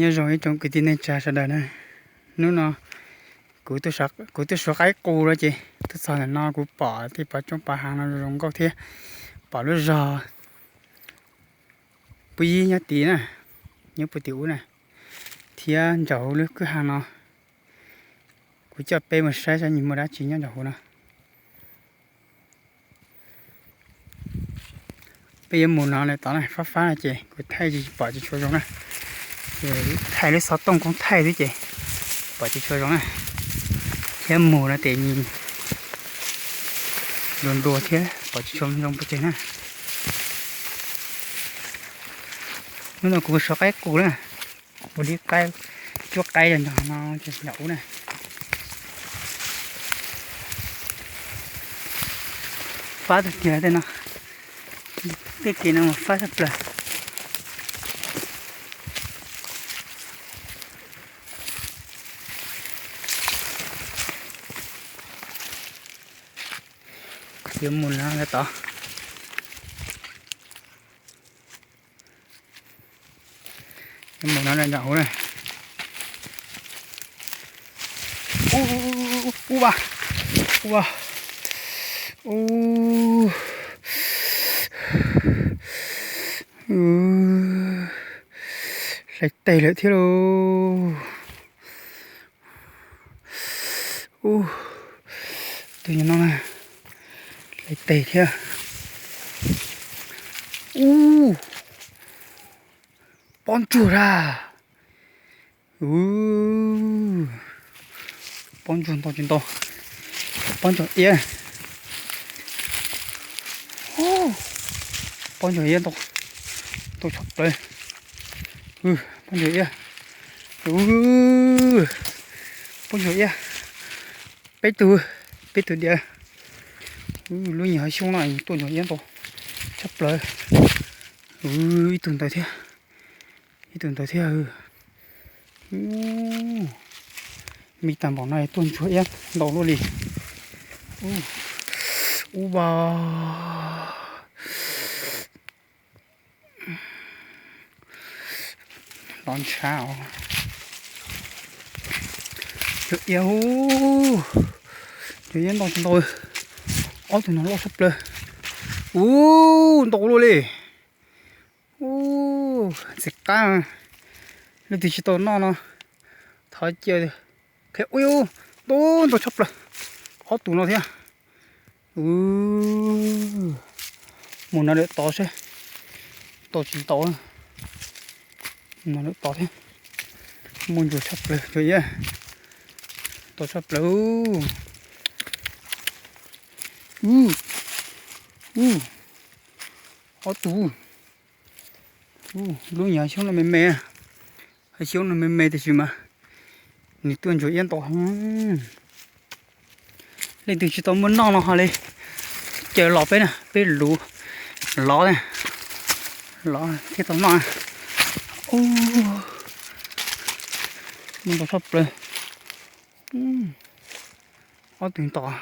Nyob zoo ib tsoom kwv tij neej tsa sawv daws na. Hnub no kuv tuaj suav qaib qus lawm ces tuaj txog ntawm no kuv pom tej pov tsoob pov hav no zoo nkauj thiab, pom lub zog pub yib nyob tid na, nyob puag tim ub na, thiab nraum lub kwj ha no. Kuv coj peb mus saib saib nws muaj dab tsi nyob nraum hauv no. Peb yuav mus no lawm tod na, fab fab no ces kuv thaij tsis pom tsis tshua zoo na. Ces thaij lub xov tooj koob thaij xwb ces pom tsis tshua zoo na. Thiab mus no ces nws nrua nrua thiab pom tsis tshua zoo pes tsawg na. Hnub no kuv suav qaib qus na, ua li qaib, cuab qaib los nrog no ces nram ub na. Fab tag kiag tej no, tej kev no mas fab tshaj plaws. Yuav mus no lawm tod. Yuav mus no nram hauv na. Ub, ub, hlais tes lawm thiab lauj. Ub, tus no na, hlais tes thiab. Ub, pob ntsuag a. Pob ntsuag ntau tsis ntau. Pob ntsuag iab. Pob ntsuag iab ntau, ntau tshaj plaws. Pob ntsuag iab, pob ntsuag iab, peb tug, peb tug diam. Lub nyuag hav xyoob no tuaj ntsuag iab ntau tshaj plaws. Ib tug ntawd thiab, ib tug ntawd thiab. Me tag npaum no tuaj ntsuag iab ntau luaj li. Ub, ub, vas, los ntshav os. Ntsuag iab, ntsuag iab ntau tsis ntau. Ob tug no loj tshaj plaws. Ub, ntau luaj li. Ub, ntxim qab. Leej twg tsis tau noj no thov cia. Ub, ntau, ntau tshaj plaws. Ob tug no thiab. Mus no lawm tod seb, ntau tsis ntau. Mus no lawm tod thiab. Muaj ntsuag tshaj plaws, ntsuag iab ntau tshaj plaws. Ob tug. Lub nyuag hav xyoob no me me, hav xyoob no me me tiam sis mas nws tuaj ntsuag iab ntau heev. Leej twg tsis tau muaj noj no ho li caw los peb na, peb luv lov, lov thiaj tau noj. Muaj ntau tshaj plaws. Ob tug ntau,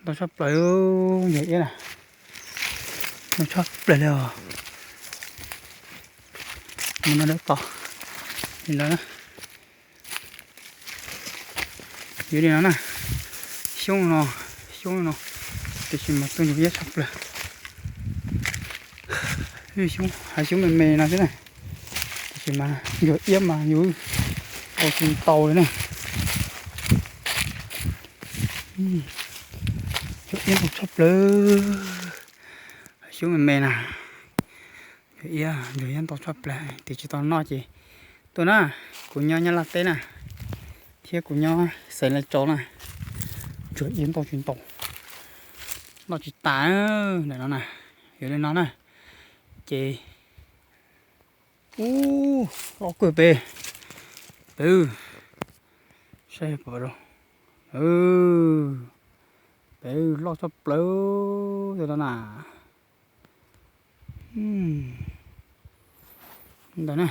ntau tshaj plaws, ntsuag iab na. Ntau tshaj plaws li os. Mus no lawm tod li no na. Yuav li no na. Xyoob no, xyoob no, tiam sis mas tuaj ntsuag iab tshaj plaws. Xyoob, hav xyoob me me no xwb na, tiam sis mas ntsuag iab mas yus ua tsis tau li na. Ntsuag iab ntau tshaj plaws. Xyoob me me na, ntsuag iab, ntsuag iab ntau tshaj plaws, tiam tsis tau noj ces tuaj na, kuv nyob Nyab Laj teb na, thiab kuv nyob Xeev Las tsaus na, ntsuag iab ntau tsis ntau, noj tsis tas ntawm no na, yuav li no na, ces ub, ob kawg pem, pem, saib pom rau, pem loj tshaj plaws no na. Ntawd na,